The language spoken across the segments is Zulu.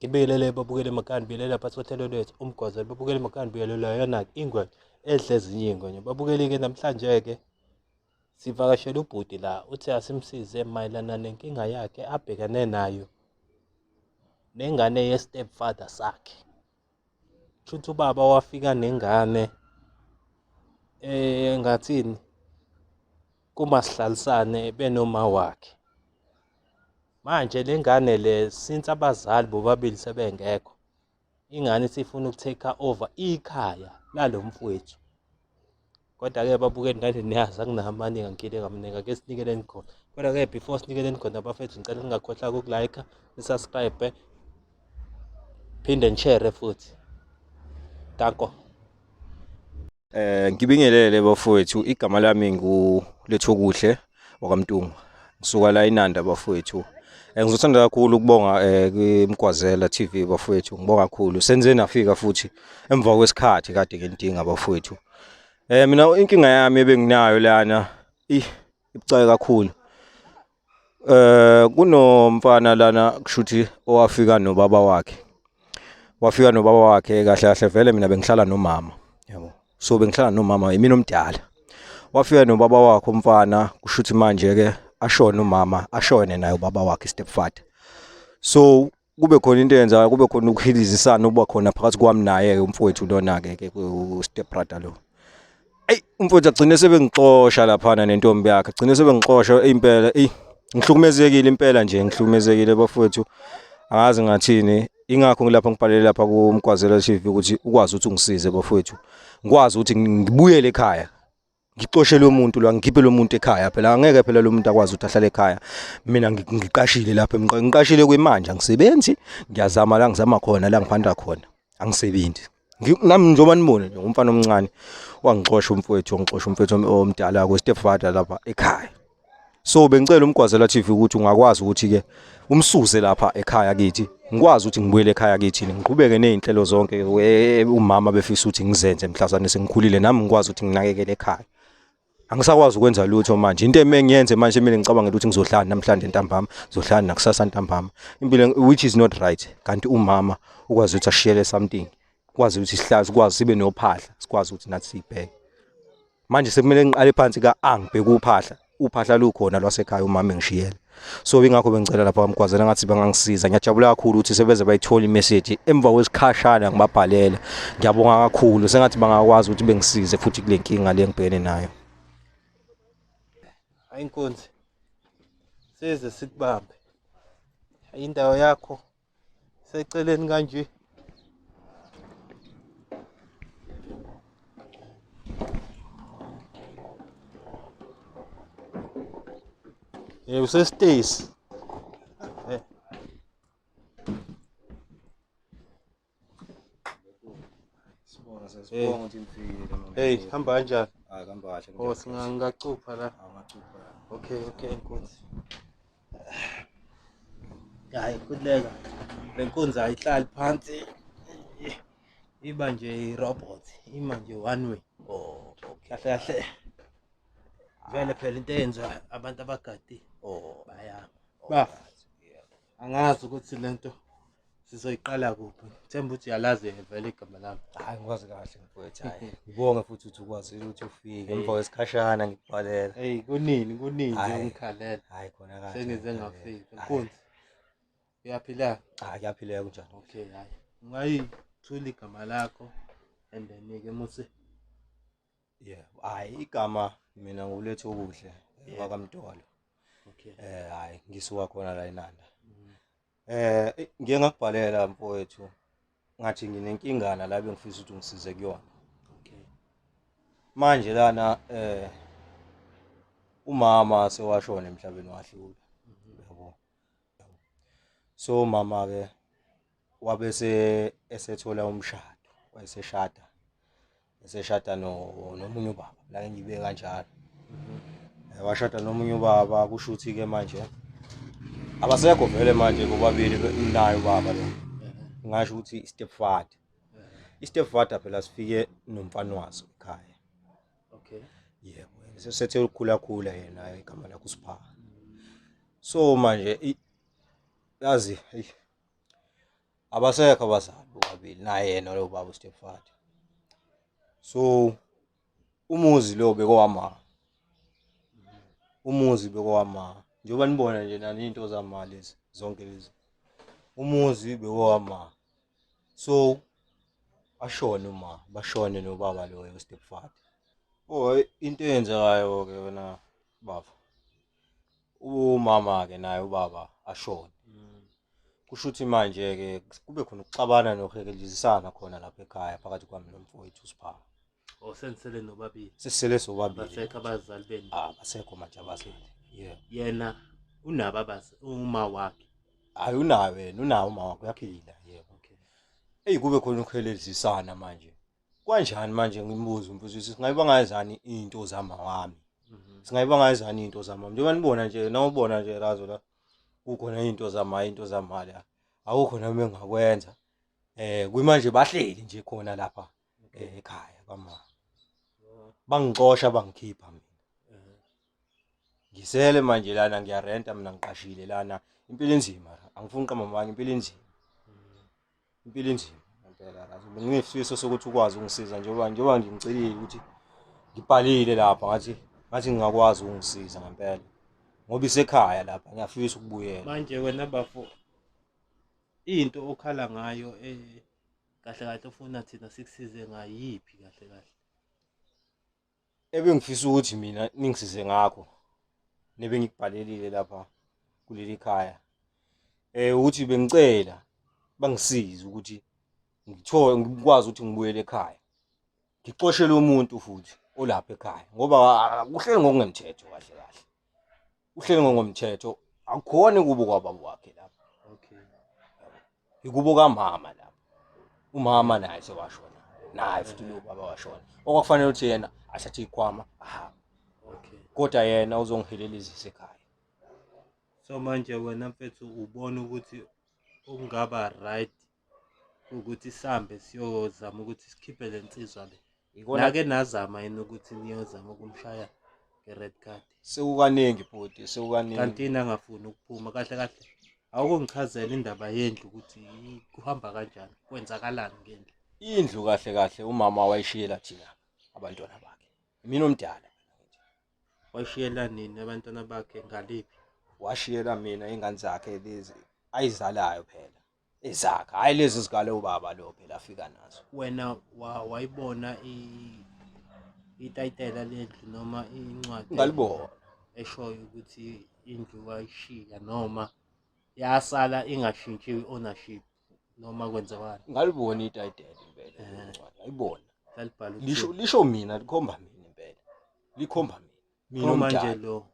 Ngibingelele babukeli emakhaya, ngibingelele lapha sohlelo lwethu Umgwazelo. Babukeli emakhaya, ngibingelele yona-ke ingwenya edla ezinye iy'ngwenya. Babukeli-ke namhlanje-ke sivakashele ubhuti la, uthi asimsize mayelana nenkinga yakhe abhekene nayo nengane ye-step father sakhe. Kushuthi ubaba wafika nengane ngathini kumasihlalisane benoma wakhe. Manje le ngane le since abazali bobabili sebengekho, ingane isifuna uku-take over ikhaya lalo mfowethu. Kodwa-ke babukeli nani niyazi anginawo amaningi angigile ngamaningi ake sinikeleni khona. Kodwa-ke before sinikeleni khona bafethu ngicela ningakhohlwa uku-like, ni-subscribe, phinde ni-share futhi. Danko. Ngibingelele bafowethu, igama lami nguLethokuhle wakaMntungwa. Ngisuka la eNanda bafowethu. Ngizothanda kakhulu ukubonga kwiMgwazela TV bafowethu, ngibonga kakhulu. Senze nafika futhi emva kwesikhathi kade nginidinga bafowethu. Mina inkinga yami ebenginayo lana ibucayi kakhulu. Kunomfana lana kushuthi owafika nobaba wakhe. Wafika nobaba wakhe kahle kahle vele mina bengihlala nomama yabo. So bengihlala nomama yimina omdala. Wafika nobaba wakhe umfana kushuthi manje ke ashone umama ashone naye ubaba wakhe stepfather. So kube khona into eyenzayo kube khona ukuhilizisana okuba khona phakathi kwami naye-ke umfowethu lona-ke ke u-step brother lo. Eyi umfowethu agcine sebengixosha laphana nentombi yakhe, agcine sebengixosha impela eyi ngihlukumezekile impela nje ngihlukumezekile bafowethu. Angazi ngathini ingakho ngilapha ngibhalele lapha kuMgwazela TV ukuthi ukwazi ukuthi ungisize bafowethu. Ngikwazi ukuthi ngibuyele ekhaya. Ngixoshe lo muntu lo ngikhiphe lo muntu ekhaya phela angeke phela lo muntu akwazi ukuthi ahlale ekhaya mina ngiqashile lapha ngiqashile kwimanje angisebenzi ngiyazama la ngizama khona la ngiphanda khona angisebenzi nami njengoba nibona nje umfana omncane wangixosha umfowethu wangixosha umfowethu omdala kwe-step father lapha ekhaya. So bengicela uMgwazela TV ukuthi ungakwazi ukuthi ke umsuse lapha ekhaya kithi ngikwazi ukuthi ngibuyele ekhaya kithi ngiqhubeke nezinhlelo zonke e, e, umama befisa ukuthi ngizenze mhlazane sengikhulile nami ngikwazi ukuthi nginakekele ekhaya. Angisakwazi ukwenza lutho manje into eme ngiyenze manje mina ngicabangela ukuthi ngizohlala namhlanje ntambama ngizohlala nakusasa ntambama impilo which is not right kanti umama ukwazi ukuthi ashiyele something ukwazi ukuthi sihlale sikwazi sibe nophahla sikwazi ukuthi nathi sibheke Manje sekumele ngiqale phansi ka A ngibheke uphahla. Uphahla lukhona lwasekhaya umama engishiyele. So ingakho bengicela lapha kwaMgwazela ngathi bangangisiza. Ngiyajabula kakhulu ukuthi sebeze bayithola imessage emva kwesikhashana ngibabhalela. Ngiyabonga kakhulu sengathi bangakwazi ukuthi bengisize futhi kule nkinga le ngibhekene nayo. Hayi nkunzi. Size sikubambe. Indawo yakho seceleni kanje. Eh usesitesi. Eh. Sibonga sesibonga ukuthi nifikile. Hey, hamba kanjani? Hayi hamba kahle. Oh, singangacupha la. Awungacupha la. Okay, okay, nkunzi. Hayi khululeka. Le nkunzi ayihlali phansi. Iba nje i-robot, ima nje one way. Oh, okay. Kahle kahle. Vele phela into eyenziwa abantu abagadile. Oh, Bayama. Ba. Angazi ukuthi lento sizoyiqala kuphi. Ngithemba ukuthi uyalazi vele igama lami. Hayi ngikwazi kahle mfowethu hayi. Ngibonge futhi ukuthi ukwazile ukuthi ufike emva kwesikhashana ngikubhalela. Hey kunini kunini nje Hhayi. ungikhalela. Hayi khona kahle. Sengize ngafika. Nkunzi. Uyaphila? Cha kuyaphileka kunjani? Okay hayi. Ungayithula igama lakho and then ke muse Yeah, hayi igama mina nguletha okuhle wakaMtolo. Okay. Hayi ngisuka khona la eNanda. Ngiye ngakubhalela mfowethu ngathi nginenkingana la bengifisa ukuthi ungisize kuyona. Okay. Manje lana umama sewashona emhlabeni wadlula. Yabo. So umama ke wabe esethola umshado, wayeseshada. Eseshada no nomunye ubaba, la ngibe kanjalo. Washada nomunye ubaba kusho ukuthi ke manje abasekho vele manje bobabili naye ubaba lo. Ngingasho ukuthi i-step father. I-step father phela sifike nomfana waso ekhaya. Okay. Yebo, sesethe ukukhula khula yena igama lakhe uSipha. So manje yazi eyi. Abasekho abazali bobabili naye yena lo baba u-stepfather. So umuzi lo bekowama, umuzi bekowama, njengoba nibona nje nani iy'nto zama lezi zonke lezi, umuzi bekowama. So ashone uma, bashone nobaba loyo u-stepfather. Oh into eyenzekayo-ke wena bafo, umama-ke naye ubaba ashone. Kusho ukuthi manje-ke kube khona ukuxabana nokuhekelizisana khona lapha ekhaya phakathi kwami nomfowethu uSipha. Oh senisele nobabili. Sesisele sobabili. Abasekho abazali benu. Ah, basekho manje abazali. Yebo. Yena unabo abazi uma wakhe. Hayi unayo yena, unawo uma wakhe uyaphila, yebo. Okay. Eyi kube khona ukuhelezisana manje. Kanjani manje ngimbuza umfowethu ukuthi singayiba ngayizani iy'nto zama wami. Singayiba ngayizani iy'nto zama. Njengoba nibona nje, nawubona nje Razo la kukhona iy'nto zama, iy'nto zama la. Akukho nami engingakwenza. Kuyimanje bahleli nje khona lapha ekhaya kwama. Bangixosha bangikhipha mina. Ngisele manje lana ngiyarenta mina ngiqashile lana. Impilo inzima, angifuni uqamba amanga impilo inzima. Impilo inzima ngempela Razo. Benginesifiso sokuthi ukwazi ukungisiza njengoba nje ngicelile ukuthi ngibhalile lapha ngathi ngingakwazi ukungisiza ngempela. Ngoba isekhaya lapha ngiyafisa ukubuyela. Manje wena bafo into okhala ngayo kahle kahle ufuna thina sikusize ngayiphi kahle kahle? Ebengifisa ukuthi mina ningisize ngakho nebengikubhalelile lapha kuleli khaya ukuthi bengicela bangisize ukuthi ngithole ngikwazi ukuthi ngibuyele ekhaya ngixoshele umuntu futhi olapha ekhaya ngoba kuhleli ngokungemthetho kahle kahle uhleli ngongomthetho akukhona kubo kwababa wakhe lapha. Okay. Ikubo kamama lapha. Umama naye sewashona. Naye futhi lo baba washona. Okwakufanele ukuthi yena athathe ikhwama ahambe. Okay. Kodwa yena uzongihelelizisa ekhaya. So manje wena mfethu ubona ukuthi okungaba right ukuthi sihambe siyozama ukuthi sikhiphe le nsizwa le. Ikona Nake nazama yini ukuthi niyozama ukumshaya nge-red card? Sekukaningi bhuti, sekukaningi. Kanti yini angafuni ukuphuma kahle kahle? Awukungichazela indaba yendlu ukuthi kuhamba kanjani, kwenzakalani ngendlu? Indlu kahle kahle umama wayishiyela thina abantwana bakhe. Mina omdala. Washiyela nini abantwana bakhe ngaliphi? Washiyela mina ingane zakhe lezi ayizalayo phela. Ezakhe, hhayi lezi zikale ubaba lo phela afika nazo. Wena wayibona itayitela lendlu noma incwadi Ngalibona. eshoyo ukuthi indlu wayishiya noma yasala ingashintshiwe i-ownership noma kwenzekani? Ngalibona itayitela impela incwadi, ngayibona. Lalibhala Lisho ukuthini? lisho mina, likhomba mina impela. Likhomba mina. Mina Pho manje omdala. lo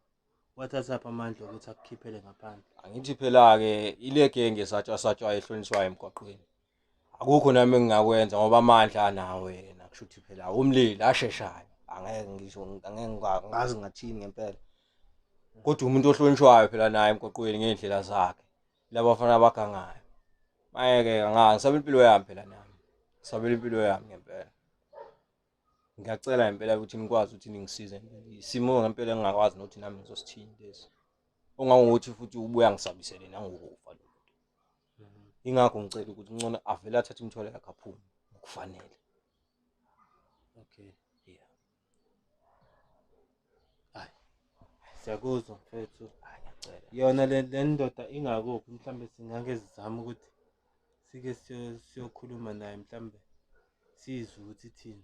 wathathaphi amandla ukuthi akukhiphele ngaphandle? Angithi phela-ke ile genge esatshwa satshwayo ehloniswayo emgwaqweni. Akukho nami engingakwenza ngoba amandla anawo yena, kusho ukuthi phela umlilo asheshayo. Angeke ngisho angeke ngazi ngathini ngempela. Kodwa umuntu ohlonishwayo phela naye emgwaqweni ngey'ndlela zakhe. Laba bafana abagangayo. Maye-ke angazi, ngisabela impilo yami phela nami. Ngisabela impilo yami ngempela. Ngiyacela ngempela ukuthi nikwazi ukuthi ningisize ngempela. Isimo ngempela engingakwazi nokuthi nami ngizosithini lesi. Ongangokuthi futhi ubuya ngisabisele nangokufa lo muntu. Ingakho ngicela ukuthi ngcono avele athathe imithwalo yakhe aphume ngokufanele. Okay. Yeah. Hayi. Siyakuzwa mfethu. Hayi ngiyacela. Yona le ndoda ingakuphi mhlambe singake sizame ukuthi sike siyokhuluma naye mhlambe sizwe ukuthi ithini.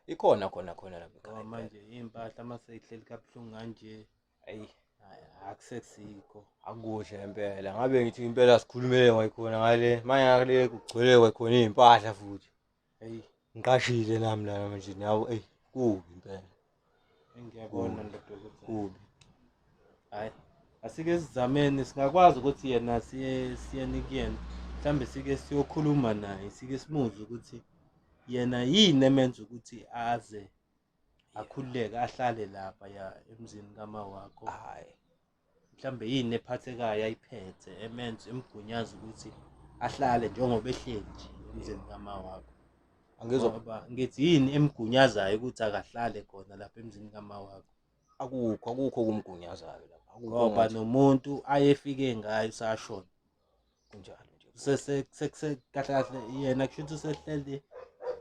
Ikhona khona khona lapha ekhaya. Ngoba manje iy'mpahla uma sey'hleli kabuhlungu kanje Ayi hayi akusesikho. Akukuhle ngempela. Ngabe ngithi impela sikhulumele kwayikhona ngale, manje ngale kugcwele kwayikhona iy'mpahla futhi. Eyi Ngiqashile nami lana manje nawe, eyi kubi impela. Ngiyabona ndoda ukuthi Kubi. Hayi asike sizameni singakwazi ukuthi yena siye siyeni kuyena mhlambe sike siyokhuluma naye sike simuzwe ukuthi yena yini emenza ukuthi aze akhululeke ahlale lapha ya emzini kama wakho. Hayi. Mhlambe yini ephathekayo ayiphethe emenza emgunyaza ukuthi ahlale njengoba ehleli nje emzini kama wakho. Angizwa. Ngoba ngithi yini emgunyazayo ukuthi akahlale khona lapha emzini kama wakho? Akukho, akukho okumgunyazayo lapha. Akukho Ngoba ngathi nomuntu ayefike ngayo sashona. Kunjalo nje. Kahle kahle yena kusho ukuthi usehleli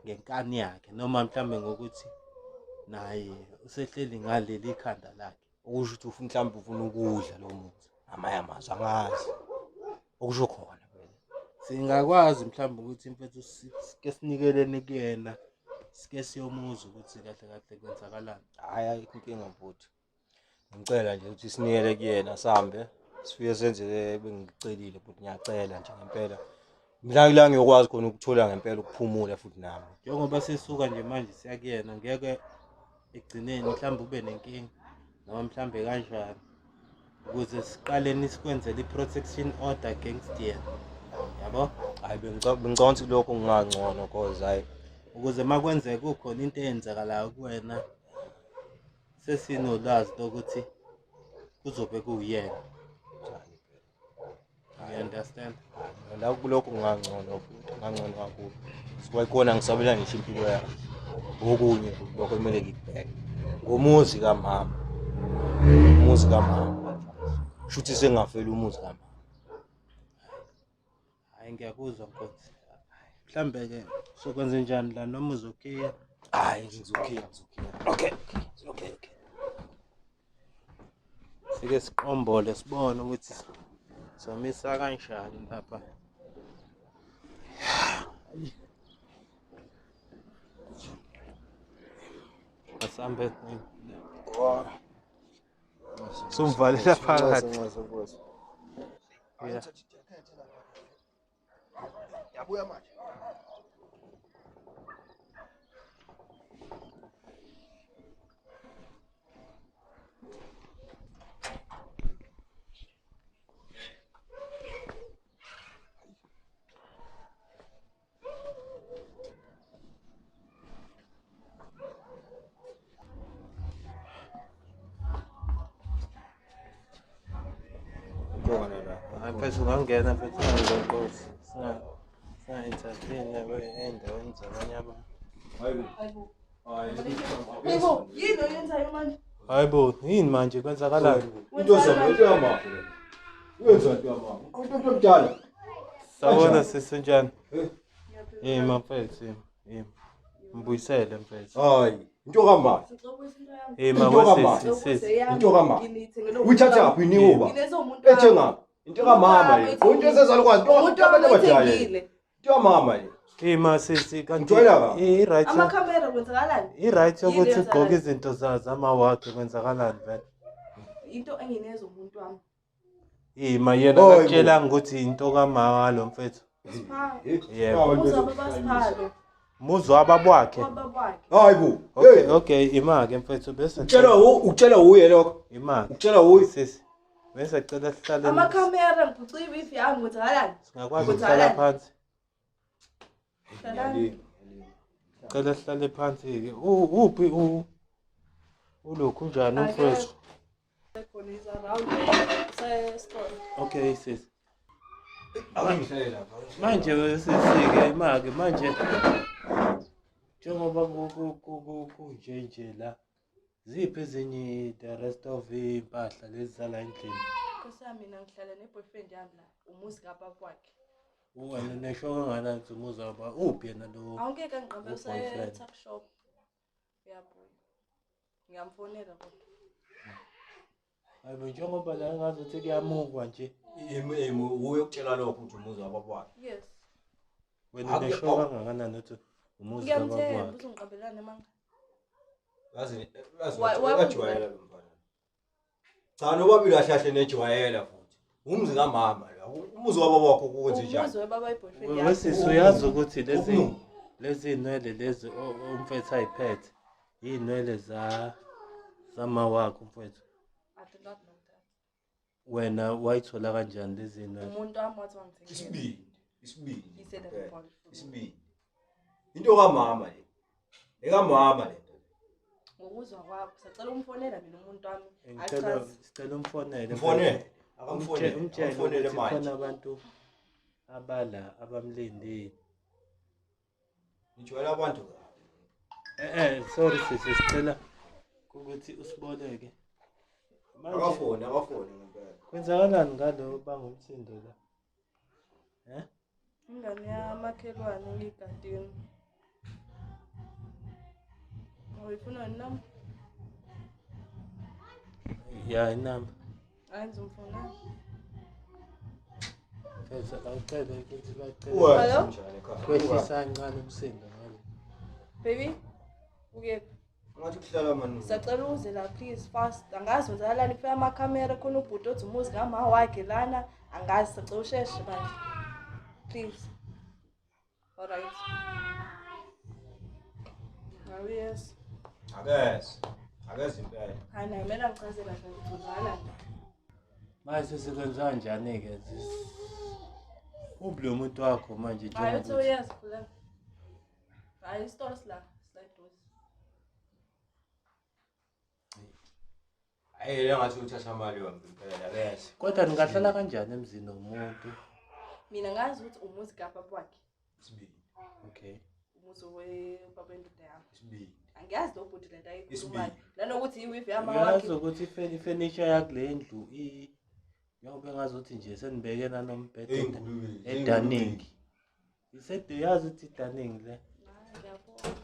ngenkani yakhe noma mhlambe ngokuthi naye usehleli ngaleli khanda lakhe. Okusho ukuthi ufuna mhlawumbe ufuna ukudla lo muntu. Amanye amazwi angazi. Okusho khona vele. Singakwazi mhlawumbe ukuthi mfethu sike sinikeleni kuyena, sike siyomuza ukuthi kahle kahle kwenzakalani. Hhayi ayikho inkinga mfowethu. Ngicela nje ukuthi sinikele kuyena sihambe sifike senze bengikucelile futhi ngiyacela nje ngempela. Mina la ngiyokwazi khona ukuthola ngempela ukuphumula futhi nami. Njengoba sisuka nje manje siya kuyena ngeke ekugcineni mhlawumbe ube nenkinga noma mhlawumbe kanjani ukuze siqaleni sikwenzele i-protection order against yena yabo. Hayi bengicabanga ukuthi lokho kungangcono cause hayi ukuze uma kwenzeka kukhona into eyenzakalayo kuwena sesinolwazi lokuthi kuzobe kuwuyena. You understand? La kulokho kungangcono futhi kungangcono kakhulu. Sikwayikona ngisabela ngisho impilo yami. Okunye futhi lokho kumele ngikubheke. Ngomuzi kamama. Umuzi kamama. Shuthi sengingafela umuzi kamama. Hayi ngiyakuzwa Nkosi. Mhlambe ke sokwenze njani la noma uzokhiya? Hayi ngizokhiya ngizokhiya. Okay. Okay okay. Sike siqombole sibone ukuthi somisa kanjani lapha. Asambe. Sumvalela phakathi. Yeah. Yabuya manje. Hayi mfethu ungangena mfethu ungangiloqosi. Singa entertain endaweni zabanye abantu. Hayibo. Hayibo, yini oyenzayo manje? Hayibo, yini manje kwenzakalani? Into zami, into yamama. Wenza into yamama. Into omdala. Sawubona sisi unjani? Eh mfethu, eh. Mbuyisele mfethu. Hayi, into kamama. Eh Into ma kamama. sisi sisi. Into kamama. Uyithathaphi inikwa uba? Nginezomuntu Ethenga. Into kamama le. Into esezalukwazi. Into Umuntu abantu abadala. oyithengile. Into yamama le. Eh ma sisi kanti Ngithola ka? i right. Amakhamera kwenzakalani? I right Yini yokuthi ugqoke yenzakalani? izinto zama wakhe kwenzakalani vele? Into enginezo umuntu wami. Eh ma yena Hayibo. akakutshelanga ukuthi into kamama lo mfethu. Sipha. Yebo. Umuzi wababa Muzi wababa wakhe. Wababa wakhe. Hayibo. Okay, okay, ima-ke mfethu bese Utshela utshela uye lokho. ima-ke. Utshela uye. Sisi. Bese cela sihlale Amakhamera ngiphuca iwifi yami kwenzakalani? singakwazi ukuhlala phansi. Hlalani. Cela sihlale phansi-ke. Uphi ulokhu unjani umfethu? Khona is around sesitolo. Okay sisi. Akangihlale lapha. Manje sisi-ke ima-ke manje njengoba kunje nje la ziphi ezinye the rest of iy'mpahla lezi zala endlini? Nkosi yami mina ngihlala ne-boyfriend yami la, umuzi kababa wakhe. Wena nesho kangakanani ukuthi umuzi waba uphi yena lo? Awungeke angiqambe U-boyfriend. use-tuck shop. Uyabuya. Ngiyamfonela kodwa. Hayibo njengoba la ngazuthi kuyamukwa nje. Yimi uye ukutshela lokho ukuthi umuzi wababa wakhe. Yes. Wena unesho kangakanani ukuthi umuzi kababa Ngiyamthemba wakhe? uzongiqambelana manga. Yazi yazi Why wajwayela lo mfana. Cha nobabili kahle kahle nejwayela futhi. Umzi kamama lo. Umuzi wababa wakho kwenze njani? Umuzi webaba i-boyfriend yami. Wesisi uyazi ukuthi lezi Okunuka. lezi iy'nwele lezi umfethu ayiphethe iy'nwele zama wakho umfethu. I did not know that. Wena wayithola kanjani lezi iy'nwele? Umuntu wami wathi wangithengela. Isibindi, isibindi. He said that he bought it for me. Isibindi. Into kamama le. Ekamama le. Ngokuzwa kwakho, sacela umfonela mina umuntu wami. Ngicela Achaze. sicela umfonele. Mfonele. Umtshele Akamfonele. umtshele Akamfonele ukuthi manje. khona abantu abala abamlindile. Nijwayela abantu kabi. Sorry sisi sicela ukuthi usiboleke. Manje Akafone, akafone ngempela. kwenzakalani ngalo bangumsindo la? Eh? Ingane yamakhelwane ngiyigadini. Uyifuna inamba? Ya, inamba. Hayi, ngizomfonela. Mfethu, awucele ukuthi bacele. Hello? Kwehlisa kancane umsindo ngale. Baby, ukephi? Ngathi kuhlala mani. Siyacela uze la please fast. Angazi wenzakalani, kufika amakhamera khona ubhuti othi umuzi kama wakhe lana. Angazi, sicela usheshe bandla. Please. Alright. Hawu, yes. Akeze. Akeze impela. Hayi, naye kumele angichaze kahle ukuthi wenzakalani. Manje sesikwenza kanjani-ke? Uphi lo muntu wakho manje? Hayi, uthi Njengokuthi uyeza khuleka. Hayi, isitolo sila, sila eduze. Hayi, le ngathi uthatha imali yami impela, akeze. Kodwa ningahlala kanjani emzini womuntu? Mina ngazi ukuthi umuzi kababa wakhe. Isibili. Okay. Umuzi webaba wendoda yami. Isibili. Angiyazi lo bhuti lento ayikhulumayo. Isibili. Nanokuthi iwivi yama Uyazi wakhe. ukuthi ifenisha yakule ndlu njengoba engazuthi nje senibeke nanombhede Eyingulube. edaningi. Isede, uyazi ukuthi idaningi le. Hayi, ngiyabona.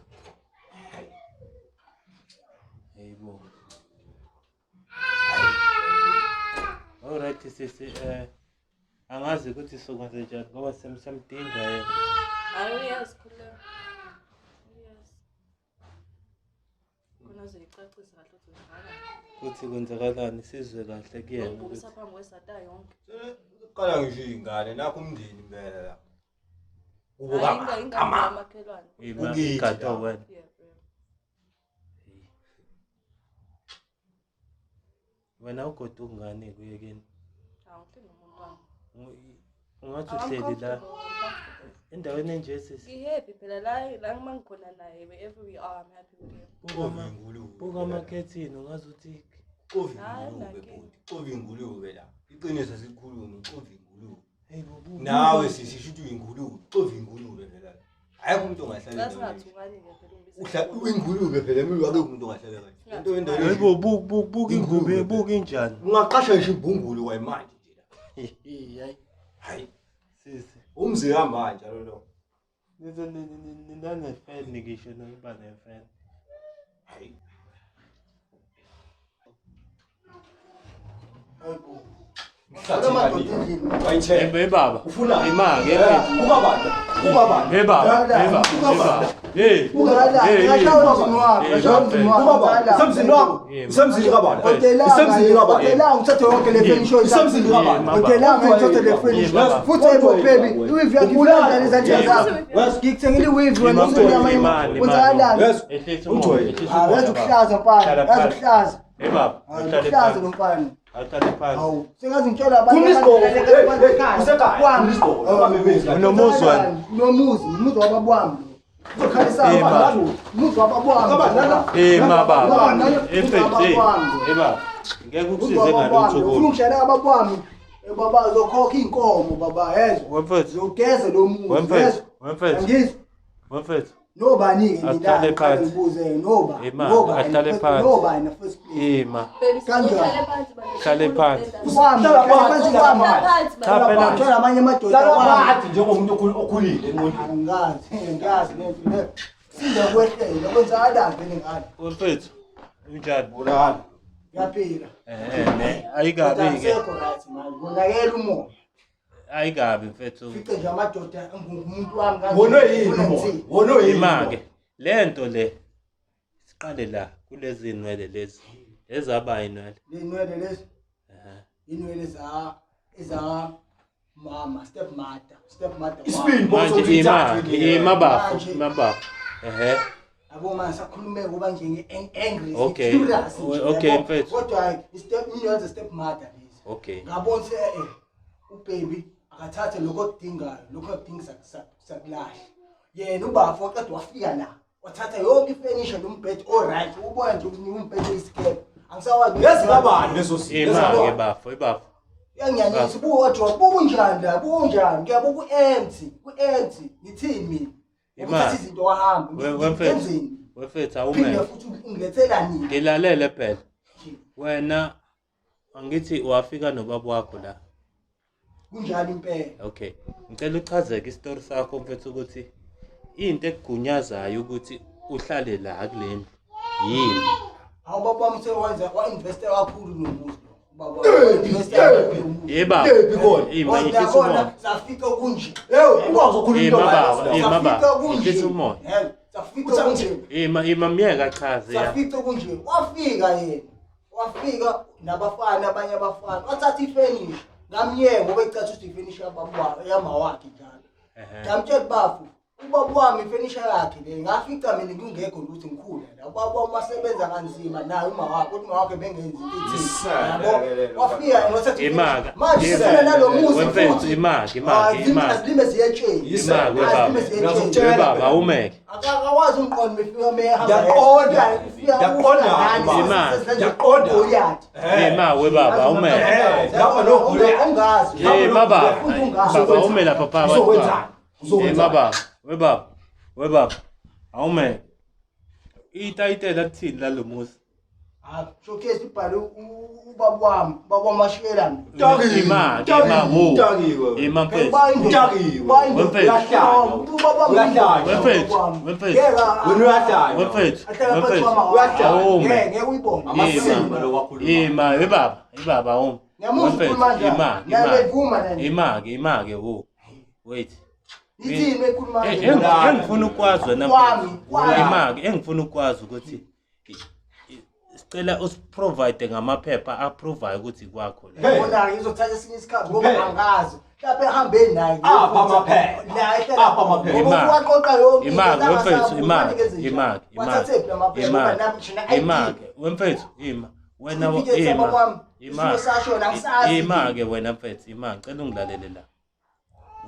Hayibo. Alright sisi, angazi ukuthi sokwenze njani ngoba semdinga yena. Hayi, uyazi khuleka. Uyazi. Khona uzoyicacisa kahle ukuthi wenzakalani. Ukuthi kwenzakalani, sizwe kahle kuyena Ngibukisa ukuthi phambi kwesata yonke. Qala ngisho izingane nakho umndeni impela la. Kubo Hayi, kama. ingane Kama. yamakhelwane. Ima Kukithi igado la. wena. Yebo, yebo. Wena ugoduka ngani kuye kini? Hawu, ngihleli nomuntu wami. Ungathi I'm uhleli la comfortable, I'm comfortable. endaweni enje sisi. Ngi-happy phela la la uma ngikhona naye, wherever we are, I'm happy with him. Buka ama Ingulube. buka amakhethini, ungazuthi Xova Hayi, ingulube nakini. bhuti. Xova ingulube la. Iqiniso sikhulume, xova ingulube. Hey bo bu. Nawe sisi shuthi uyingulube, xova ingulube phela. Ayikho umuntu ongahlala Cela endaweni. singathukani-ke phela, ungibize Uhla ngegama. uyingulube phela, mina akekho umuntu ongahlala kanje. Into endaweni. Hey bo, bu bu buka ingubo, Ingulube. buka injani. Ungaqasha ngisho imbungulu kwayimanje nje la. Hayi Hayi, sisi. umzi hamba njalo lo. Nize ninanefeni ngisho nokuba nefeni. Hayi. Madoda endlini. Wayithe. Hey baba. Ufuna Ima-ke. Ubaba. Ubaba. Hey baba, hey baba, hey baba. Hey. Ungalala, Hey, hey. ngashaya umzini wakho, ngashaya umzini wakho. Ubaba. Isemzini wakho. Isemzini kababa. Hotelanga, Isemzini kababa. hotelanga uthathe yonke le furniture. Isemzini kababa. Hotelanga uthathe le furniture. Futhi ayibo baby, iweave yakho ifuna ezandleni zakho. Ngikuthengile iweave wena usunyama wenzakalani? Yes. Ehlisa umoya, ehlisa Ah, umoya. yazi baba. ukuhlaza mfana, Hlala yazi phansi. ukuhlaza. Hey baba, Hayi, uhlale ukuhlaza phansi. lo mfana. Awuhlale phansi. Hawu, sengaze ngitshela abantu Khuluma isigqoko. abantu Hey, hey, ekhaya. usekhaya. Kwami. Khuluma isigqoko. Ungabemezi kahle. Unomuzi wena. Unomuzi, umuzi wababa wami lo. Uzokhalisa Eh, baba. abantu. Umuzi wababa wami. Baba, nana. Hey mababa. Baba, Hey mfethu, hey. Hey baba. Ngeke Umuzi ukusize wababa wami. ngalutho Ufuna kulo. ungishayela ababa wami. Eh, baba uzokhokha iy'nkomo baba, yezwa. Wemfethu. Uzogeza lo muzi, Wemfethu, yezwa. wemfethu. Angizwa. Wemfethu. Nobani-ke mina Asihlale ngiqale phansi. ngibuze noba Eh, ma, noba asihlale phansi. noba in the first place. Ima. Baby, Kanjani? uhlale phansi bandla. Hlale phansi. Kwami, Hlala hlala phansi phansi, kwami. Hlala phansi Cha, bandla. phela- Ngitshela amanye amadoda Hlala kwami. phansi njengomuntu okhulile engqondweni. Angazi, ngiyazi lento le. Sinda kwehlela kwenzakalani vele ngani? Wemfethu. Unjani? Bonakala. Ngiyaphila. Eh ne, ayikabi ke. Akusekho right manje. Konakela umoya. Ayikabi mfethu. Fice nje amadoda ngumuntu wami kanje. Wonwe yini Ufuna umoya? ngithini? Wonwe yini? Ima ke. Lento le siqale la kulezi inwele lezi. Ezaba inwele. Inwele lezi, Ehhe. inwele za eza mama, step mother, step mother. Isibindi Manje ima, ima bafo, Manje. ima bafo. Ehhe. Yabo manje sakhulumeka kuba nje nge-angry, Okay. furious nje, Okay, yabo. mfethu. Kodwa hayi, i-step inwele ze step mother lezi. Okay. Ngabona ukuthi eh ubaby akathathe lokho akudingayo, lokho akudinga sakulahla. Yena ubafo waqeda wafika la, wathatha yonke ifurniture nombhede alright, ubona nje ukuthi umbhede uyisikebe. Angisawazi. Ngezikabani lezo zinto? Ima ke bafo, ibafo. Uyanginyanyisa, buka Josh, buka unjani la, buka unjani, ngiyabuka ku-empty, ku-empty, ngithini mina? Ima. Ukuthatha izinto wahamba, Wemfethu. ngenzeni? Wemfethu Phinde awume. futhi ungilethela nini? Ngilalele phela. Wena angithi wafika nobaba wakho la. Kunjalo impela. Okay. Ngicela uchazeke isitori sakho mfethu ukuthi into ekugunyazayo ukuthi uhlale la kule ndlu yini? Hawu, baba wami sewenza wa-investa kakhulu lo muzi lo. Baba wa-investa kakhulu lo muzi. Ye baba. Yephi khona? Ima ngihlisa Khona umoya. safika kunje. Hey, ukwazi ukukhuluma Eh, into baba, ngayo. eh, baba. Safika kunje. Ngihlisa umoya. Yebo, safika kunje. Ima ima myeke achaze ya. Safika kunje. Wafika yena. Wafika nabafana, abanye abafana. Wathatha ifenisha. Ngamyeka ngoba ecathi ukuthi ifenisha yababa yama wakhe njalo. Ngamtshela, bafu, ubaba wami ifenisha yakhe le ngafica mina ngingekho lutho, ngikhula la. Ubaba wami wasebenza kanzima naye uma wakhe, kodwa uma wakhe bengenzi into ethile. Yabo, wafika wathatha Imaka. manje sifuna nalo muzi Wemfethu futhi. imaki imaki imaki. Azilime ziyetsheni. Imaki webaba. Azilime ziyetsheni. Webaba awumeke. Akakwazi umqondo befika mehamba. Ngiyaqonda. Ngiyaqonda, Imali. Ngiyaqonda. Ima webaba awumeke. Eh, lapha no Goliath. Ungazi. Eh baba. Ungazi. Baba awume lapha phakathi. Uzokwenzani? Eh Uzokwenzani? baba, webaba, webaba. Awumeke. Itayitela kuthini lalo muzi? Ah, showcase ibhale ubaba wami, ubaba wami washiyela mina. Dakiwe, Imaki, dakiwe, ima wo. dakiwe. Ima mfethu. Udakiwe. Wemfethu. Uyahlanya. Wemfethu, wemfethu. Wena uyahlanya. Wemfethu, Ahlala phansi wemfethu. kwama. Uyahlanya. Awume. Ngeke ngeke uyibone. Amasimba lo wakhuluma. Ima webaba, ibaba awume. Ngiyamuzwa Wemfethu, ukhuluma kanjani. Ima, ima. Ngiyayivuma nani. Ima-ke, ima-ke wo. Wait. Ithini ekhuluma Eh, kanje? Engifuna ukwazi wena Kwami, mfethu. kwami. Ima-ke, engifuna ukwazi ukuthi sicela usiprovide ngamaphepha aprovayo ukuthi kwakho la. Hey. Yabona-ke izothatha esinye isikhathi ngoba Kuphela. angazi. Mhlawumbe ehambe naye. Apha amaphepha. La ehlala. Apha amaphepha. Ngoba Imali. waqoqa yonke into, Imali, zange wemfethu, asabuza, imali, manje kenze njani? imali, imali. Wathathephi lamaphepha ngoba Imali, nami ngishona ID. ima-ke, wemfethu, ima. Wena Certificate ima. sababa wami, Ima. isimo sashona, angisazi. Ima-ke wena mfethu, ima, ngicela ungilalele la.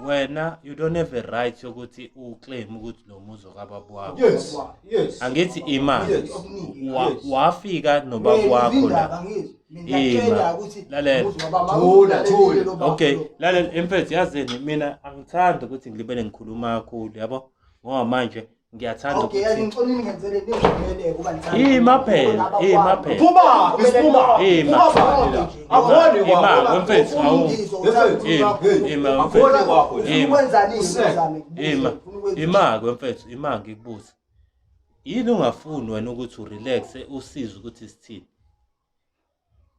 Wena you don't have a right yokuthi uclaim ukuthi lo muzi okababa wakho. Yes. Yes. Angithi ima. Yes. Okuningi. Wafika nobaba Mina wakho la. izindaba ngizwe. Mina ngiyakutshela Ima. ukuthi Lalela. umuzi wababa Thula, awulalelile thula. lo baba Okay, lo. lalela mfethu, yazini mina angithandi ukuthi ngilibele ngikhuluma kakhulu yabo, ngoba manje ngiyathanda Okay, yazi ukuthi ngicela ningenzele ningivumele kuba ngithanda. Ima phela, ima phela. Phuma, siphuma. Ima. Phuma la. Akuboni Ima, kwakho. wemfethu, awu. Ima, ima, Akuboni wemfethu. kwakho la. Ima. Ukwenzani Useke. uzame? Ima, ima wemfethu, ima ngikubuza. Yini ungafuni wena ukuthi urelaxe usize ukuthi sithini?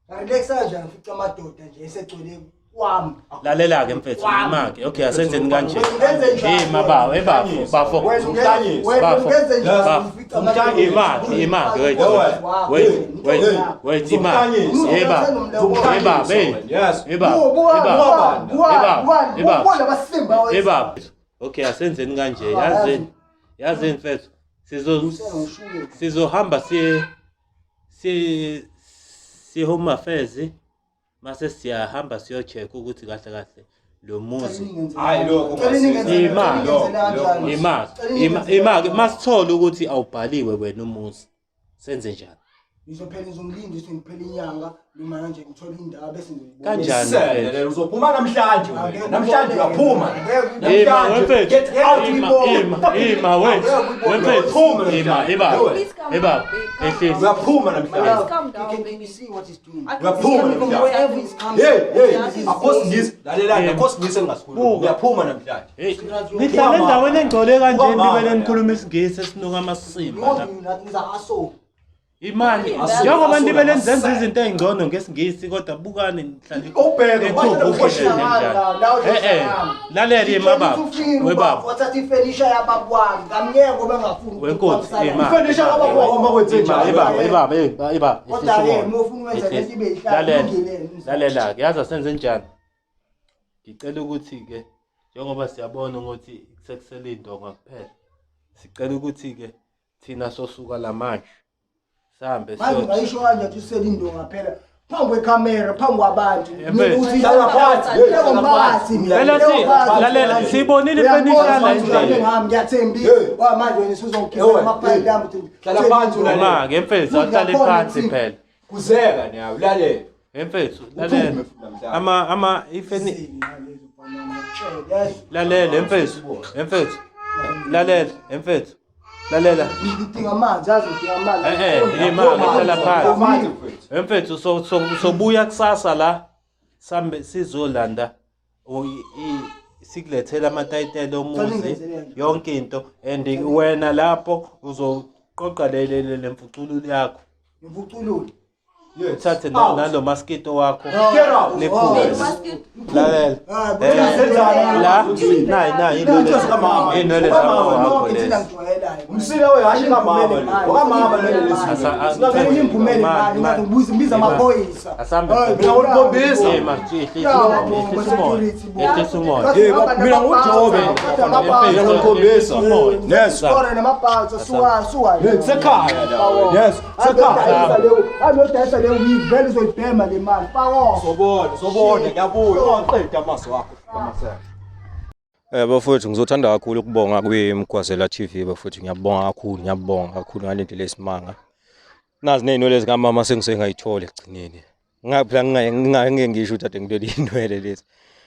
Relax kanjani ufica amadoda nje esegcwele kwami. Lalela ke mfethu, Wami. ima ke. Okay, asenzeni kanje. Wena ungenze njani? Ima bawo, eh bafo, bafo. Wena ungenze Bafo. ungenze njani Bafo. ufica amadoda? Ima, ima, wait, wait, wait, wait, ima. Eh baba, eh baba, eh. Yes. Eh baba, eh baba. Buka, Eh baba. buka labasimba Eh baba. Okay, asenzeni kanje. Yazini. Yazini mfethu. Sizohamba siye Home Affairs mase siyahamba siyo-check ukuthi kahle kahle lo muzi. Hayi, lokho Ima. Ima, ima, ima masithola ukuthi awubhaliwe wena umuzi. Senze njani? Ngizophela ngizomlinda ukuthi ngiphele inyanga noma kanje ngithole indawo bese ngizoyibona. Kanjani Isende mfethu? lelo, uzophuma namhlanje wena. Namhlanje uyaphuma. Ima Namhlanje wemfethu. get out. Ima, ima, ima wait. Wemfethu. Uyaphuma Ima, namhlanje. iba. Please come Iba. down, babe. Calm Ehlisi. down. Uyaphuma namhlanje. Please calm down, You can baby. see what he's doing. I can Uyaphuma see coming from namhlanje. wherever Wherever he's coming. Hey, hey, He's akho singisi. Lalelani, Hey. akho singisi engingasikhulumi. Buka. Uyaphuma namhlanje. Hey, nihlala endaweni engcole kanje Buka nibele nikhuluma isiNgisi esinuka amasimba la. Ngoba nathi ngiza-aso. Imani, Asu- njengoba asu- nibele asu- nizenza izinto ey'ngcono ngesiNgisi kodwa bukani nihlale Ubheke, nikhuphe ukhoshiwe. njani. Eh eh, lalela ima baba. Webaba. Wathatha ifenisha yababa wami. Ngamyeka ngoba engafuni. Wenkosi, ima. Ifenisha kababa wakho uma kwenze njalo. Ibaba, ibaba, ibaba, ibaba. Kodwa-ke uma ufuna ukwenza lento ibe ihlala, Lalela. kulungile. Lalela ke, yazi asenze njani? Ngicela ukuthi ke njengoba siyabona ukuthi sekusele indonga kuphela. Sicela ukuthi ke thina sosuka la manje. Sihambe Manje siyo ungayisho kanje ukuthi usele indonga phela phambi kwekhamera, phambi kwabantu. Mfethu. Uthi Hlala phansi, hey, Leyo hlala mphakathi phansi. mina, Phela leyo mphakathi lalela, manje. siyibonile Uyangibona ifenisha la manje endlini. ngami, ngiyathembisa. Hey. Ngoba manje wena usuzongikhipha Hey, amapayini hey. ami uthi Hlala phansi ulalela. Uma ke mfethu awuhlale phansi phela. Kuzeka nawe, ulalela. Mfethu, Uphume lalela. futhi namhlanje. Ama ifeni lalela mfethu. Mfethu. Lalela mfethu. Lalela. Ngidinga amanzi, yazi ngidinga amanzi. Eh eh, ima hlala phansi. Phansi mfethu. Mfethu so sobuya kusasa la sambe sizolanda Sikulethela amatayitela omuzi, yonke into, and wena lapho uzoqoqa le mfucululu yakho. Imfucululu. Uthathe Out. nalo maskito wakho. Get out. Niphume. Lalela. Ah, Eh, la nayi nayi Into zikamama. inwele Kamama, zakho Yonke lezi. into engijwayelayo. Umsila wehhashi kamama lo. Okamama lo lesi. Ngeke ngimphumele mali, ngathi ngibuza ngibiza amaphoyisa. Asambe. Hayi, Mina ngikukhombisa. Eh, ma, ehlisa umoya. Ehlisa umoya. Hey, mina nguJobe. Mina ngikukhombisa. Yes. Score namabhansi suka suka. Hey, kusekhaya la. Yes, kusekhaya. Ayodayisa leyo vele uzoyibhema le mali. Fako. Sobona, sobona, ngiyabuya. Ungaqedi amazwi akho Maseko. Bafowethu, ngizothanda kakhulu ukubonga kwiMgwazela TV bafowethu, ngiyabonga kakhulu, ngiyabonga kakhulu ngalento lesimanga. Nazi nezinwele zikamama sengisengayithola ekugcineni. Ngaphela ngingeke ngisho ukuthi ade ngilwele inwele lezi.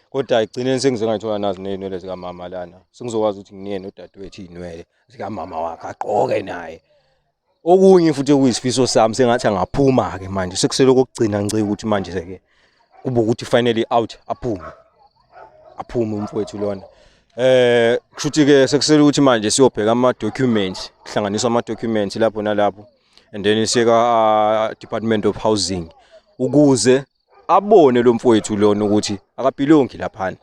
Kodwa ekugcineni sengizongayithola nazi nezinwele zikamama lana. Sengizokwazi ukuthi nginike nodadewethu izinwele zikamama wakhe agqoke naye. Okunye futhi okuyisifiso sami, sengathi angaphuma ke manje, sekusele okugcina ngci ukuthi manje ke kube ukuthi finally out, aphume, aphume umfowethu lona. Kushuthi ke sekusele ukuthi manje siyobheka ama documents, kuhlanganiswa ama documents lapho nalapho, and then siye ka Department of Housing ukuze abone lo mfowethu lona ukuthi akabelongi laphana.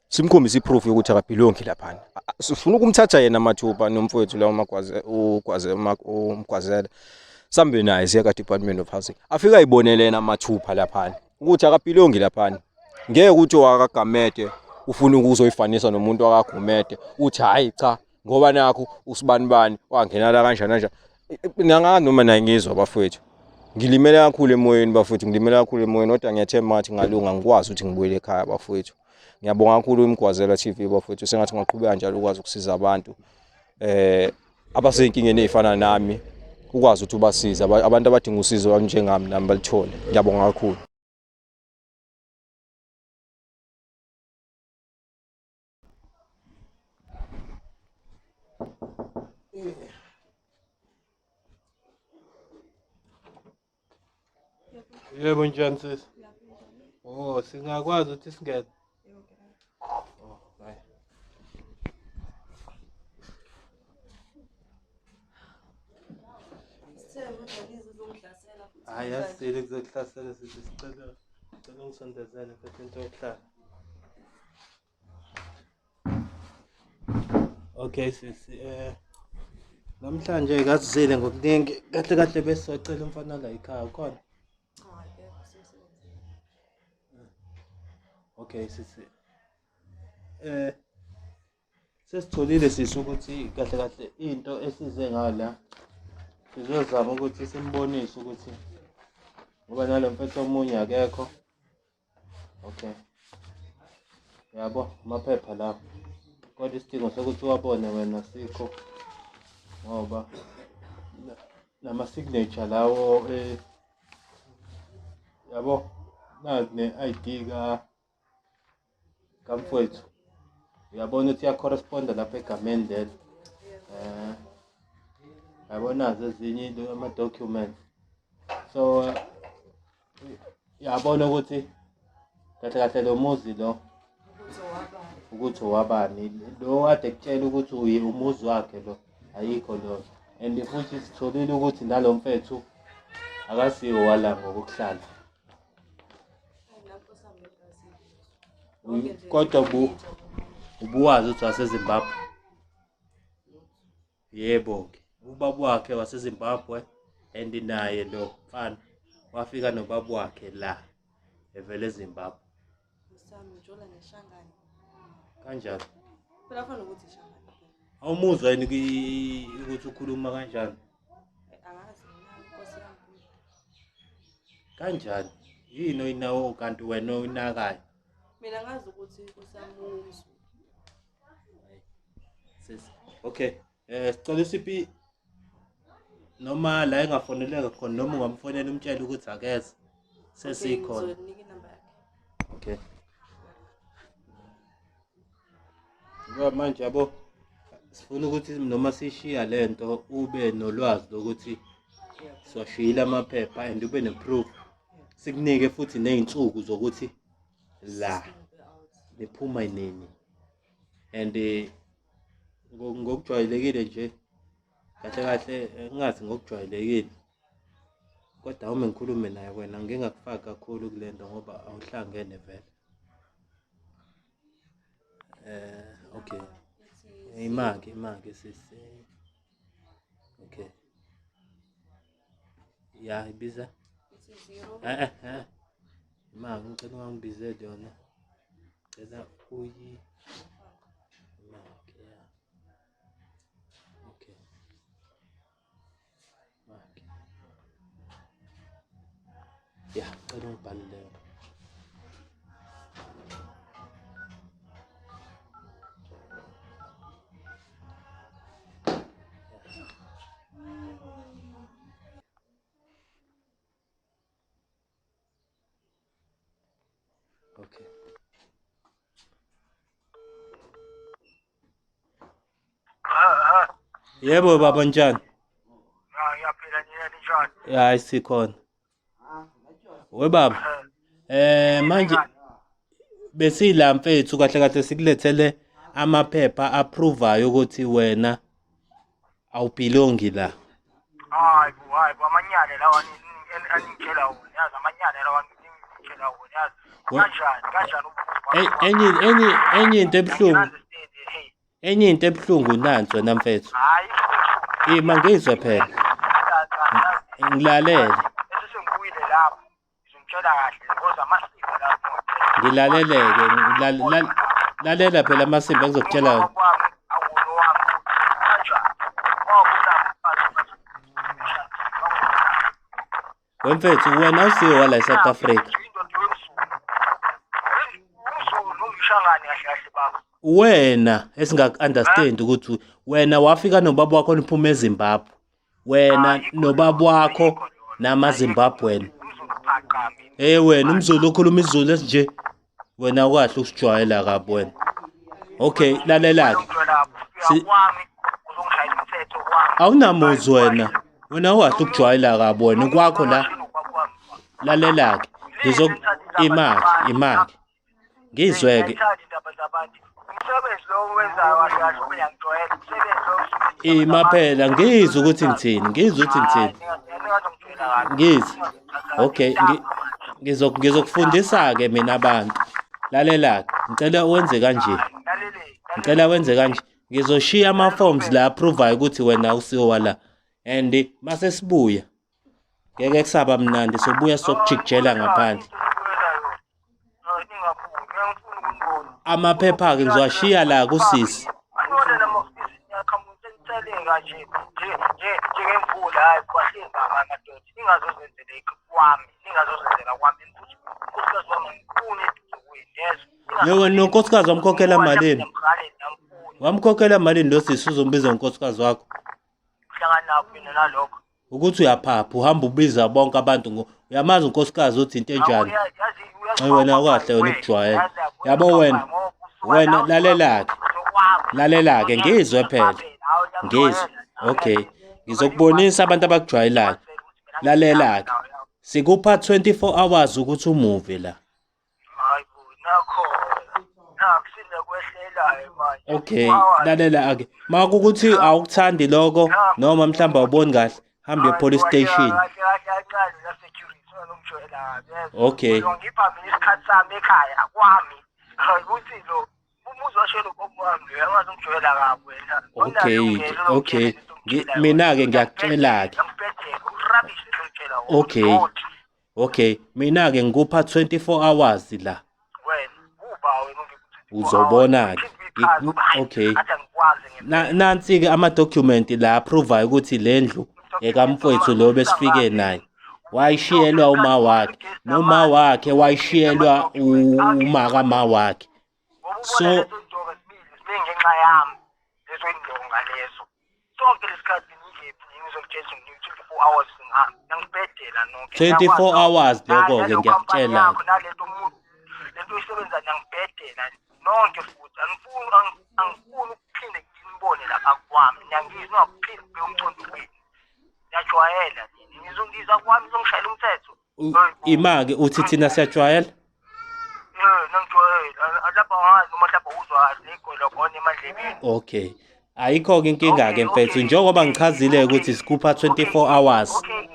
Simkhombise iproof yokuthi akabelongi laphana. Sifuna ukumthatha yena mathupha nomfowethu la, uMagwaze, ugwaze uMgwazela, sambe naye siya ka Department of Housing, afika ayibonele yena mathupha laphana ukuthi akabelongi laphana. Ngeke ukuthi wakaGamede ufuna ukuzoyifanisa nomuntu wakaGumede, uthi hayi cha, ngoba nakho usibani bani wangena la kanjani kanjani. Nangazi noma naye ngizwa bafowethu, ngilimele kakhulu emoyeni bafowethu, ngilimele kakhulu emoyeni, kodwa ngiyathemba ngathi ngalunga, ngikwazi ukuthi ngibuyele ekhaya bafowethu. Ngiyabonga kakhulu iMgwazela TV bafowethu, sengathi ungaqhubeka njalo ukwazi ukusiza abantu abasenkingeni ezifana nami, ukwazi ukuthi ubasize abantu abadinga usizo njengami, nami balithole. Ngiyabonga kakhulu. Yebo, njani sisi? Oh, singakwazi ukuthi singene. Oh, hayi. Hayi, asizile kuzokuhlasela sisi, sicela ungisondezele phethe into yokuhlala. Okay sisi, namhlanje kasizile ngokuningi, kahle kahle besizocela umfana la ekhaya, ukhona? Cha, akekho, usemsebenzini. Okay sisi. Sesitholile sisi ukuthi kahle kahle into esize ngala sizozama ukuthi simbonise ukuthi ngoba nalo mfethu omunye akekho. Okay. Yabo, amaphepha lawo. Kodwa isidingo sokuthi uwabone wena sikho ngoba nama signature lawo, yabo, nazi ne-ID ka kamfowethu. Uyabona ukuthi iyacorresponda lapha egameni lelo. Yabo, nazi ezinye into, ama documents. So yabona ukuthi kahle kahle lo muzi lo Ukuthi owabani. ukuthi owabani lo kade kutshela ukuthi uye umuzi wakhe lo, ayikho lo. And futhi sitholile ukuthi nalo mfethu akasiwo wala ngokuhlala. Hayi, lapho sami ngazi lutho. Konke nje Kodwa ngiyintsha. ubuwazi ukuthi waseZimbabwe? Yebo ke, ubaba wakhe waseZimbabwe, and naye lo mfana wafika nobaba wakhe la evele eZimbabwe. Sami ngijola neshangane. Kanjani? Phela kufanele ukuthi ishangane phela. Awumuzwa yini ukuthi ukhuluma kanjani? Angazi mina, Nkosi yami. Kanjani? Yini oyinawo kanti wena oyinakayo? Mina ngazi ukuthi Nkosi yami umZulu. Sisi. Okay. Sicela usiphi noma la engafoneleka khona, noma ungamfonela umtshele ukuthi akeze. Sesikhona. Ngizonika inamba yakhe. Okay. Ngoba manje yabo sifuna ukuthi noma sishiya lento ube nolwazi lokuthi siwashiyile amaphepha and ube ne-proof. Sikunike futhi ney'nsuku zokuthi la Move out. Niphuma nini and ngokujwayelekile nje kahle kahle ngingathi ngokujwayelekile kodwa uma ngikhulume naye wena ngingakufaki kakhulu kule nto ngoba awuhlangene vele. Okay, imaki imaki sisi. Okay, ya ibiza eh eh imaki, ngicela ungangibizeli yona, cela uyi imaki ya. Okay, maki ya, cela ungibhalele yona. Okay. Yebo baba, njani? Ngiyaphila, nina ninjani? Hayi, sikhona. We baba. Manje besila mfethu, kahle kahle sikulethele amaphepha approvayo ukuthi wena awubelongi la. Hayi bo, hayi bo, amanyala lawa aningitshela wona, yazi amanyala lawa ningitshela wona, yazi. Kanjani, kanjani? Enye enye enye into ebuhlungu, enye into ebuhlungu nansi wena mfethu. Hayi. Ima ngizwe phela. Ngilalele. Bese sengibuyile lapho. Ngizongitshela kahle because amasimba lapho. Ngilaleleke, lalela phela amasimba engizokutshela wona. Kwami awuno wami. Kanjani? Wawubona umfazi. Wemfethu, wena usiwe wala eSouth Africa. Indoda yomZulu. UmZulu umshangane kahle kahle baba. Wena esingaku-understand ukuthi wena wafika nobaba wakho niphuma eZimbabwe. Wena nobaba wakho namaZimbabwean. UmZulu phaqa mina. Hey wena umZulu okhuluma isiZulu esinje. Wena kahle ukusijwayela kabi wena. Okay, lalela-ke. Kwami uzongishayela umthetho kwami. Awunamuzi wena. Wena kahle ukujwayela kabi wena kwakho la. Lalela-ke. Ngizok imaki imaki. Ngizwe-ke. Indaba zabantu. Umsebenzi lo owenzayo kahle kahle uyangijwayela. Umsebenzi lo. Ima phela ngizwe ukuthi ngithini, ngizwe ukuthi ngithini. Ngizwe. Okay, ngizokufundisa ke mina abantu. Lalela ke, ngicela wenze kanje. Ngicela wenze kanje. Ngizoshiya ama forms la approvayo ukuthi wena usiwo wala. And mase sibuya ngeke kusaba mnandi, sobuya sokujikijela ngaphandle. Amaphepha ke ngizowashiya la kusisi. Nje nje njengemvula, hayi kwahlimba madoda, ningazozenzela kwami, ningazozenzela kwami futhi unkosikazi wami angifuni eduze kwenu, yezwa? Yebo, nonkosikazi wamkhokhela malini? Wamkhokhela malini lo sisi uzombiza unkosikazi wakho? Hlangana nakho mina nalokho. Ukuthi uyaphapha uhamba ubiza bonke abantu ngo uyamazi unkosikazi uthi into enjani. Hayi wena kahle wena ukujwayela. Yabo wena, wena lalela-ke. Lalela-ke ngizwe phela. Ngizwe. Okay. Ngizokubonisa abantu abakujwayelayo. Lalela-ke. Sikupha 24 hours ukuthi umuve la. Hayi bo, nakho nakho sinekwehlelayo manje. Okay, lalela ke. Makukuthi awukuthandi lokho noma mhlawumbe awuboni kahle, hamba e police station. Kahle kahle kancane la security ongijwayela kabi, yezwa? Okay. Ngipha mina isikhathi sami ekhaya kwami. Hayi ukuthi lo umuzi washela ubaba wami lo, angazi ungijwayela kabi wena. Okay, okay. Mina-ke ngiyakutshela-ke. Ngibhedele, urubbish lo ngitshela wona. Okay. Okay, mina-ke ngikupha 24 hours la. Wena uba wena ungipha Uzobona-ke. Okay. Athi angikwazi ngempela. Nansi-ke ama-document la approvayo ukuthi le ndlu ekamfowethu lo besifike naye. Wayishiyelwa uma wakhe, noma wakhe wayishiyelwa uma kama wakhe. Ngoba So- ubona lezo ndonga zibili zibe ngenxa yami, lezo ndonga lezo. Sonke lesikhathi ngingephi, ngizokutshela ukuthi 24 hours ngihambe. Nangibhedela nonke. 24 hours lokho-ke Naleyo ngiyakutshela. company yakho, nalento umuntu lento oyisebenza niyangibhedela nonke futhi angifuni ukuphinde nginibone lapha kwami. Niyangizwa, ningaphinde kube umcondo wenu. Niyajwayela nini. Ngizongiza kwami ngizongishayela umthetho. Ima-ke uthi thina siyajwayela? Nangijwayela. Lapha angazi noma mhlawumbe uzwa kahle igologone emadlebeni. Okay. Ayikho-ke inkinga-ke Okay, mfethu, okay, njengoba okay, ngichazile okay, ukuthi sikhupha okay, 24 hours. Okay,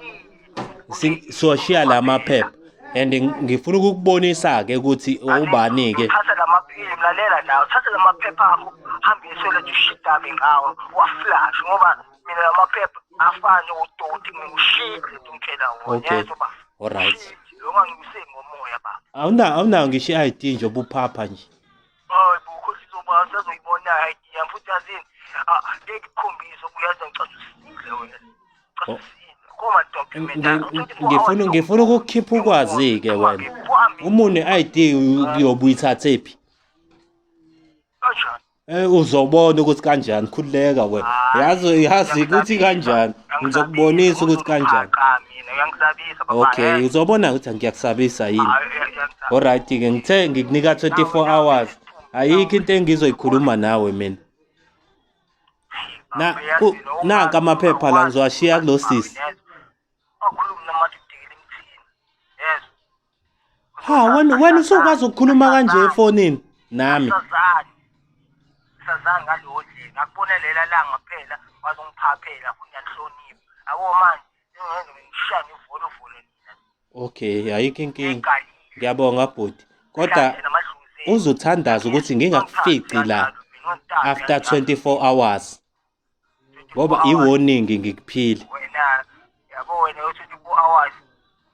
okay. Soshiya la maphepha and ngifuna ukukubonisa-ke ukuthi ubani-ke. Thatha la maphepha, lalela la, uthathe la maphepha akho, hambe eswele ushidame ngawo, waflash ngoba mina la maphepha afana udoti ngikushile ngitshela wona. Okay. Yezwa baba. Alright. Shit, Ungangibiseki ngomoya baba. Awunawo ngisho i-ID nje obuphapha nje. Hayi bo, khohliso ba sazoyibona ID yami futhi yazini. Ah, ngeke ikukhombise uyazi ngicela usile wena. Ngicela Oh. usile. Koma document. Ngifuna ukukukhipha ukwazi-ke wena. Uma une-ID uyobe uyithathephi? Kanjani? Uzobona ukuthi kanjani, khululeka wena. Yazi ukuthi kanjani. Ngizokubonisa ukuthi kanjani. Cha mina uyangisabisa baba. Okay, uzobona ukuthi ngiyakusabisa yini. Alright ke, ngithe ngikunika 24 hours. Ayikho into engizoyikhuluma nawe mina. Nanka amaphepha la ngizowashiya kulo sisi. Akhuluma namadidikile emthini. Yes. Ha, wena usukwazi ukukhuluma kanje efonini nami. Sazani. Sazani ngaleyo ndlela. Ngakubona lela langa phela wazongiphaphela futhi ngiyanhlonipha. Yabo manje ngingenza ngishaya ngivolovolo nina. Okay, ayikho inkinga. Ngigalile. Ngiyabonga bhuti. Kodwa uzothandaza ukuthi ngingakufici la after 24 hours ngoba i-warning ngikuphile. Wena yabo wena uthi 24 hours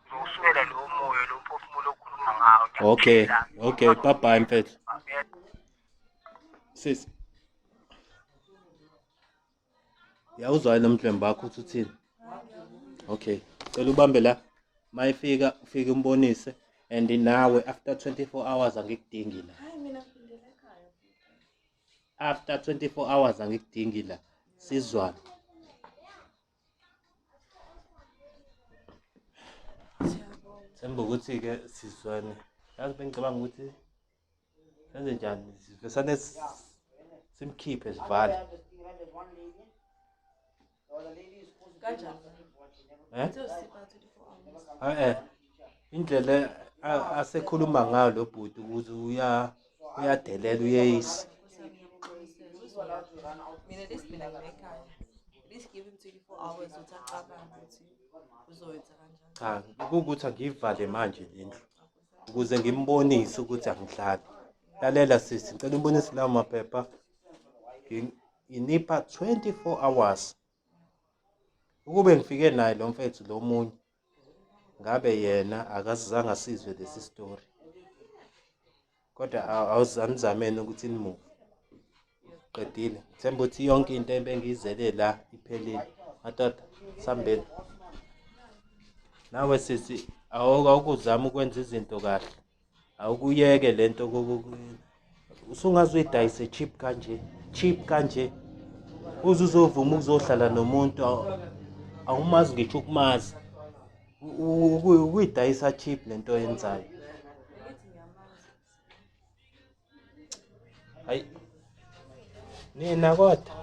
uzoswela lo moya lo mphefumulo okhuluma ngawo. Okay, okay, bye bye mfethu. Sisi. Yawuzwa lo mdlembe wakho ukuthi uthini? Okay, cela ubambe la. Mayifika ufike umbonise and nawe after 24 hours angikudingi la. Hayi mina ngifundela ekhaya. After 24 hours angikudingi la. Sizwane. Siyabonga. Themba ukuthi-ke sizwane. Yazi bengicabanga ukuthi senze njani, sivesane simkhiphe sivale. Kanjani? Eh? Uthe usipha 24 hours. Eh, indlela asekhuluma ngayo lo bhuti ukuthi uyadelela uyeyisa. Mina at least mina nginekhaya. At least give him 24 hours ukuthi acabange ukuthi uzowenza kanjani. Cha, kuwukuthi angiyivale manje le ndlu ukuze ngimbonise ukuthi angidlali. Lalela sisi, ngicela umbonise lawo maphepha. Nginipha 24 hours. Ukube ngifike naye lo mfethu lo munye, ngabe yena akazange asizwe lesi story. Kodwa awuzanizameni ukuthi nimove. Qedile. Themba ukuthi yonke into ebengiyizele la iphelile. Madoda, sambeni. Nawe sisi, awukuzama ukwenza izinto kahle. Awukuyeke lento usungaze uyidayise cheap kanje, cheap kanje. Uze uzovuma ukuzohlala nomuntu awumazi ngisho ukumazi. Ukuyidayisa cheap lento oyenzayo. Ngithi ngiyamazi. Hayi. Nina kodwa.